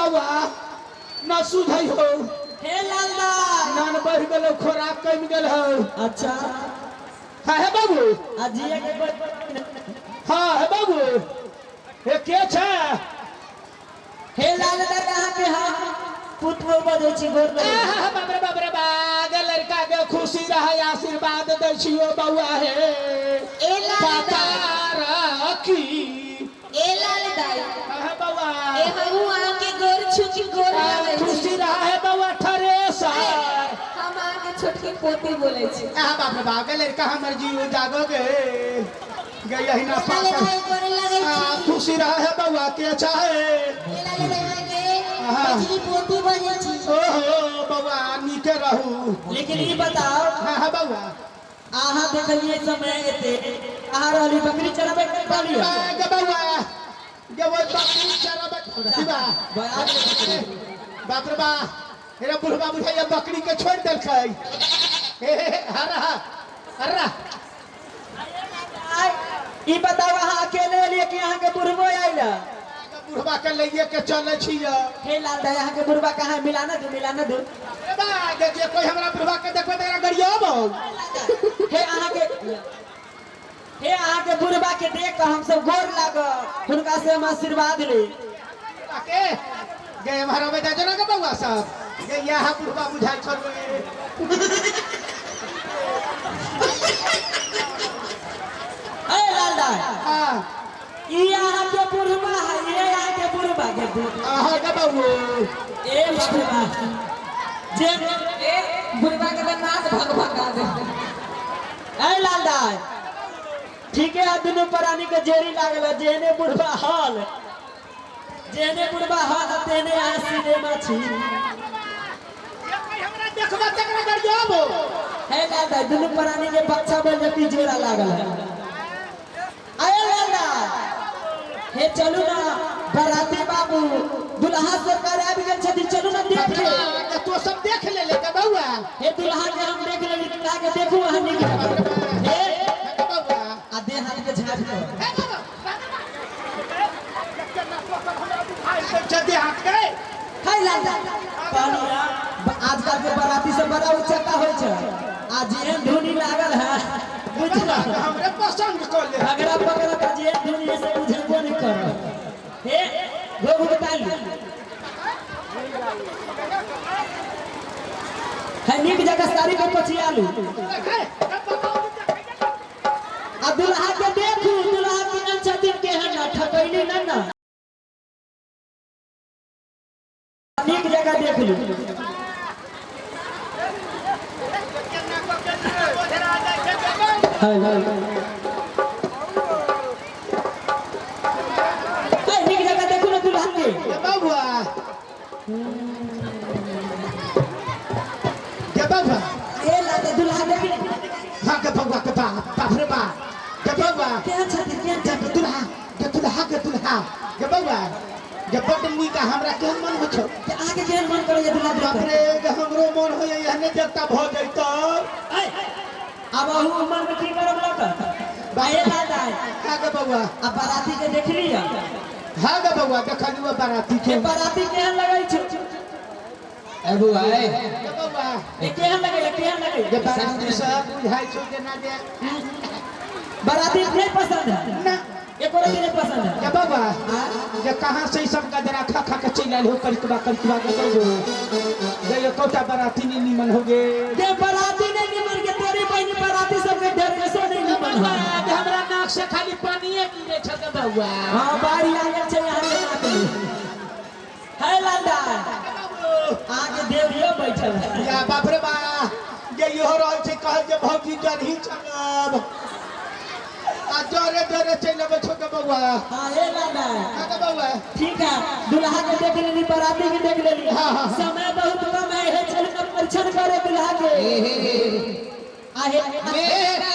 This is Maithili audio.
बौआ न सुझै हो। हे लालदा। नान बढ़ गेलो, खोराक कम गेल हो। अच्छा। हाँ हे बाबू। आ जिया के कोई हाँ हे बाबू, हे के छै? हे लालदा, अहाँ के हम पुत्र बजै छी, गोर लगै छी। आहा, बाप रे बाप रे बा, गे लड़का के खुशी रहे, आशीर्वाद दै छियो बौआ। हे ए लालदा। पता रखी। ए लालदाई। हाँ बौआ। ए हमहू अहाँ के गोर छू के गोर लगै छी। खुशी रहा है बौआ ठरेसर। हम अहाँ के छोटकी पोती बोलै छी। आहा बाप रे बाप, गे लड़का हमर जीव जागो गे गे यही ना ए लालदाई, पाकर गोर लगै आ, छी। खुशी रहा है बौआ, के चाहे? ए लालदाई, अहाँ के आहा। मछली पोती बजै छी। ओहो बौआ, नीके रहू। लेकिन ई बताओ। हाँ हाँ बौआ। अहाँ देखलिए समय एते अहाँ रहली बकरी चराबै के रहली। गे बौआ, गे वो बकरी चराबै बा। बया गेलै बकरी। बाप रे बा, हेरा बुढ़बा बुझाइया बकरी के छोड़ देलकै। हे हे हे, हरा हरा। आइ, ई बताओ, अहाँ अकेले एलिए कि अहाँ के बुढ़बो आइल? बुढ़बा के लइए के चलै छियै। हे लाल दाई, अहाँ के बुढ़बा कहाँ है? मिलाना दू, मिलाना दू। रे बा, गे जे कोई हमरा बुढ़बा के देखबै त एकरा गरियाबौ। हे अहाँ के, हे अहाँ के बुढ़बा के देख के हम सब गोर लागब, हुनका से हम आशीर्वाद ले। बुढ़बा के गे एम्हर अबै जाय ना गे बौआ सब। गे इएह बुढ़बा बुझाइ छल गे। ए लाल दाई। हाँ। ई अहाँ के बुढ़बा है, ये अहाँ के बुढ़बा के अहाँ के बाबू। ए बुढ़बा जे ए बुढ़बा के तऽ नाक भग भगा दे। ए लाल दाई, ठीक है, दुनू प्राणी के जेरी लागल है, जेहने बुढ़बा हल, जेहने बुढ़बा हल तेहने अहाँ सिनेमा छी। जे कोई हमरा देखबा तकरा गरियाबो। हे लाल दाई, दुनू प्राणी के बच्चा बोल जति जोड़ा लागल है। आये लाल दाई, हे चलू ना, बराती बाबू दुल्हा सरकार आबि गेल छथिन, चलू ना देखे। गे तो सब देख ले ले गे बौआ। हे दुल्हा के हम देख लेली, दुल्हा के देखू अहाँ नीक। हे गे बौआ। आ देह हाथ के झाँप के। हे बाबा, जल्दी हाथ के। हे लाल दाई, कहलियै आजकल के बराती सब बड़ा उचक्का होइ छै, आ जेहन धुनी लागल है बुझल। हमरे पसंद कर ले। झगड़ा पगड़ा का जेहन धुनी है से बुझेबो नहीं कर। हे गोगु बताली है, नीक जगह साड़ी के पचियालू आ दुल्हा के देखू, दुल्हा केहन छथिन केहन ना, ठकैली ना ना, नीक जगह देख लू। है है है, नीक जगह देखू ना दुल्हा के। गे बौआ, गे बौआ। ए लाल दुल्हा देख। हाँ गे बौआ, के बाप बाप रे बाप, गे बौआ। केहन छथिन, केहन गे छथिन? दुल्हा, गे दुल्हा, गे दुल्हा, गे बौआ, गे बड्ड नीक। हमरा केहन मन होइ छौ? अहाँके केहन मन करैया दुल्हा देख बाप कऽ? रे, गे हमरो मन होइया एहने देवता भऽ जैतौ। ऐ, आब अहू उमर में की करब लऽ कऽ? बाहे लाल दाई। हाँ गे बौआ। आ बाराती के देखली है? हाँ गे बौआ, देखलियो बाराती के। हे बाराती केहन लगै छौ? ए बौआ ए। गे बौआ। ए केहन लगैया, केहन लगैया? गे बाराती सब बुझाइ छौ जेना जे बाराती नहीं पसंद है? ना। एको रत्ती नहीं पसंद है? गे बौआ, गे कहाँ से ई सब गजरा खा खा के चलि आयल हो? करिकबा करिकबा गे बौआ, गे एकोटा बाराती नहीं निमन हो गे। गे बाराती नहीं निमन के तोरी बहिनी, बाराती सबके ड्रेसो नहीं निमन है। गे हमरा नाक से खाली पानिये गिरे छ गे बौआ। हाँ, बारी आ गेल छै अहाँ के नाक में। हे लालदा, अहाँ के देवियो बैठल है। या बाप रे बा, गे इहो रहै छै, कहै जे भौजी जरही चलब आ जरे जरे चलि अबै छौ गे बौआ। हाँ हे लालदा। हाँ गे बौआ। ठीक है, दुल्हा के देख लेली, बाराती के देख लेली। हाँ, हाँ, हाँ। समय बहुत कम है, हे चल के परीक्षण करे दुल्हा के। हे हे हे। आहे मेरा